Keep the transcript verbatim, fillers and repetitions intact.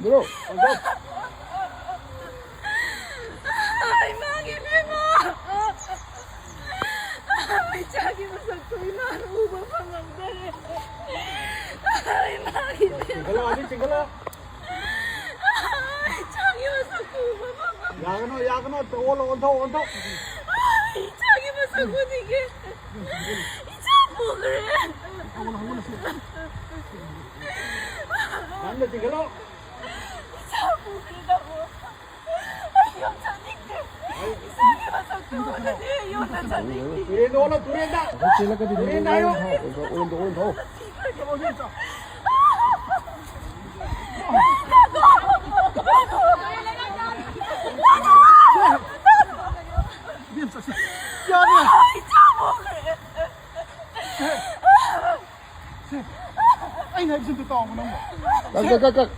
Bro, ꯏꯃꯥꯒꯤ ꯏꯕꯦꯝꯃ! ꯏꯆꯥꯒꯤ ꯃꯁꯛꯇꯣ ꯏꯃꯥꯅ ꯎꯕ ꯐꯪꯍꯧꯗꯔꯦ꯫ ꯏꯃꯥꯒꯤ ꯏꯕꯦꯝꯃ! ꯆꯤꯡꯈꯠꯂꯛꯑꯣ, ꯑꯗꯨ ꯆꯤꯡꯈꯠꯂꯛꯑꯣ꯫ ꯏꯆꯥꯒꯤ ꯃꯁꯛꯇꯣ ꯎꯕ ꯐꯪꯍꯧꯗꯔꯦ꯫ ꯌꯥꯒꯅꯣ, ꯌꯥꯒꯅꯣ, ꯑꯣꯜꯂꯣ, ꯑꯣꯟꯊꯣꯛ, ꯑꯣꯟꯊꯣꯛ꯫ ꯏꯆꯥꯒꯤ ꯃꯁꯛ ꯎꯅꯤꯡꯉꯦ꯫ ꯏꯆꯥ ꯄꯨꯈ꯭ꯔꯦ꯫ ꯌꯥꯝꯅ ꯆꯤꯡꯈꯠꯂꯣ꯫ ꯏꯆꯥ ꯄꯨꯈ꯭ꯔꯦ ꯇꯥꯃꯣ꯫ ꯑꯩ ꯌꯨꯝ ꯆꯠꯅꯤꯡꯗꯦ꯫ ꯏꯆꯥꯒꯤ ꯃꯁꯛꯇꯣ ꯎꯔꯗꯤ ꯑꯩ ꯌꯨꯝꯗ ꯆꯠꯅꯤꯡꯗꯦ꯫ ꯇꯨꯔꯦꯟꯗ ꯑꯣꯜꯂꯣ, ꯇꯨꯔꯦꯟꯗ꯫ ꯆꯦꯜꯂꯛꯀꯗꯣꯏꯅꯤ꯫ ꯇꯨꯔꯦꯟꯗ ꯍꯥꯏꯌꯣ꯫ ꯑꯣꯟꯊꯣꯛ, ꯑꯣꯟꯊꯣꯛ, ꯑꯣꯟꯊꯣꯛ꯫ ꯏꯕꯦꯝ, ꯆꯠꯁꯤ꯫ ꯌꯥꯔꯦ꯫ ꯏꯆꯥ ꯄꯨꯈ꯭ꯔꯦ꯫ ꯑꯩꯅ ꯍꯥꯏꯕꯁꯤ ꯑꯝꯇ ꯇꯥꯎꯕ ꯅꯪꯕꯣ꯫ ꯀꯛ, ꯀꯛ, ꯀꯛ, ꯀꯛ꯫